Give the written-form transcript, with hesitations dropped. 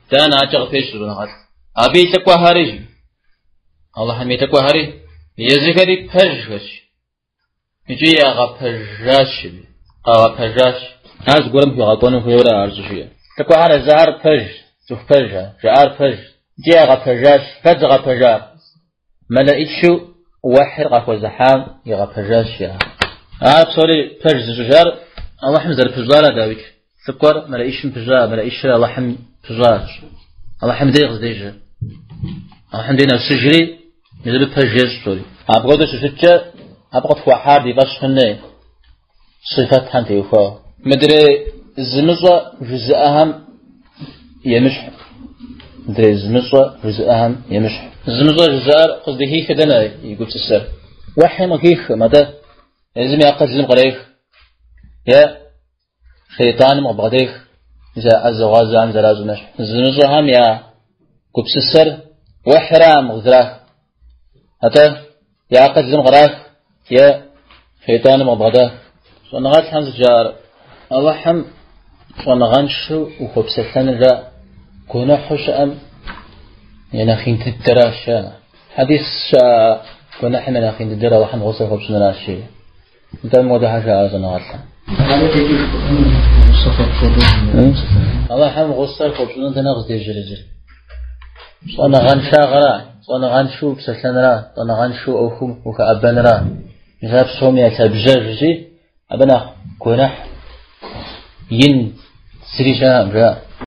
Итӏанэ адэкӏэ къыпещэ щӏэныгъэлӏ. Абы и лӏыкӏуэхэри, Алыхьым и лӏыкӏуэхэри, езыхэри пэжхэщ. Икӏи ягъэпэжащ, къагъэпэжащ. Ар зыгуэрым хуигъэкӏуэну хуейуэрэ ар щӏыжиӏэр. Лӏыкӏуэхэр езыхэр пэж, цӏыху пэжхэр, жаӏар пэж. Икӏи ягъэпэжащ. Хэт зыгъэпэжар? Мэлэӏичу уэхьир къахуэзыхьам игъэпэжащ жаӏэ. Ар псори пэж зыщӏыжар Алыхьым зэрыпыщӏара, дауикӏ. Лӏыкӏуэр мэлэӏичым пыщӏа, мэлэӏичыр Алыхьым пыщӏащ. Алыхьым дей къыздежьэр. Алыхьым дей нэсыжри, мис абы пэж ещӏ псори. Апхуэдэу щыщыткӏэ, абы къытхуахьар ди фӏэщ хъун хуей сыфэтхэм теухуауэ. Мыдрей зымыщӏэ жызыӏэхэм емыщхь. Мыдрей зымыщӏэ жызыӏэхэм емыщхь. Зымыщӏэ жызыӏэр къыздыхихыр дэнэ и гупсысэр? Уэхьим къыхихым, атӏэ езым и акъылым кърех. Е шейтӏаным къыбгъэдех, мис а ӏэзэгъуазэхэм зэращӏым ещхь. Зымыщӏэхэм я гупсысэр уэхьиракъым къыздрах. Атӏэ я акъылым кърах е шейтӏаным къыбгъэдах. Щӏэныгъэлӏхэм зыджар Алыхьым щӏэныгъэншэу ухуэпсэлъэныр жаӏэ гуэныхьу щыӏэм я нэхъ ин дыдэращ жаӏэ. Хьэдис щыӏэ гуэныхьым я нэхъ ин дыдэр Алыхьым гъусэ хуэпщӏыныращ жери. Нтӏэ мыуэдэхэр жаӏэ щӏэныгъэлӏхэм. Алыхьым гъусэ хуэпщӏыну дэнэ къыздежьэр езыр? Щӏэныгъэншагъэра, щӏэныгъэншэу псэлъэнра, щӏэныгъэншэу ӏуэхум ухэӏэбэнра. Мис ар псоми я лъабжьэжщи, абы нэхъ гуэныхь ин зыри щыӏэкъым, жаӏэ.